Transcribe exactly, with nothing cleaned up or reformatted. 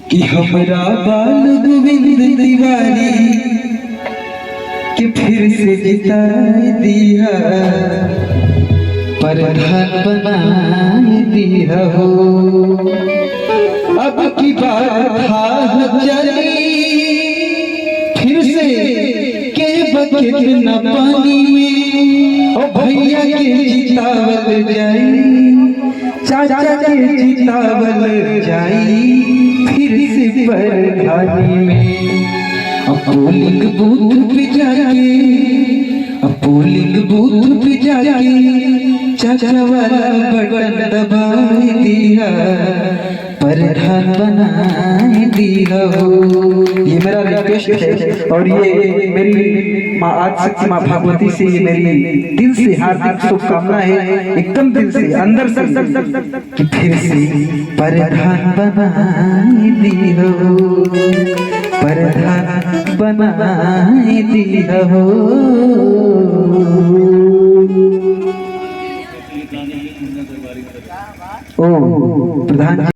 कि हमरा बाल गोविंद तिवारी के फिर से जिताई दिहा, प्रधान बनाई दिहा हो। अब की बार थाह चली फिर से के बा केतना पानी में, ओ भैया के जितावल जाई, चाचा के जितावल जाई फिर से प्रधानी में। अब पोलिंग बूथ पे जाके, अब पोलिंग बूथ पे जाके चाचा वाला बटन दबाई दिहा, प्रधान बनाई दिहा हो। ये मेरा रिक्वेस्ट है और ये मेरी माँ आदिशक्ति माँ भगवती से ये मेरी दिल से हार्दिक शुभकामना है, एकदम दिल से, अंदर से, कि फिर से प्रधान बनाई दिहा हो, प्रधान बनाई दिहा हो। ओ प्रधान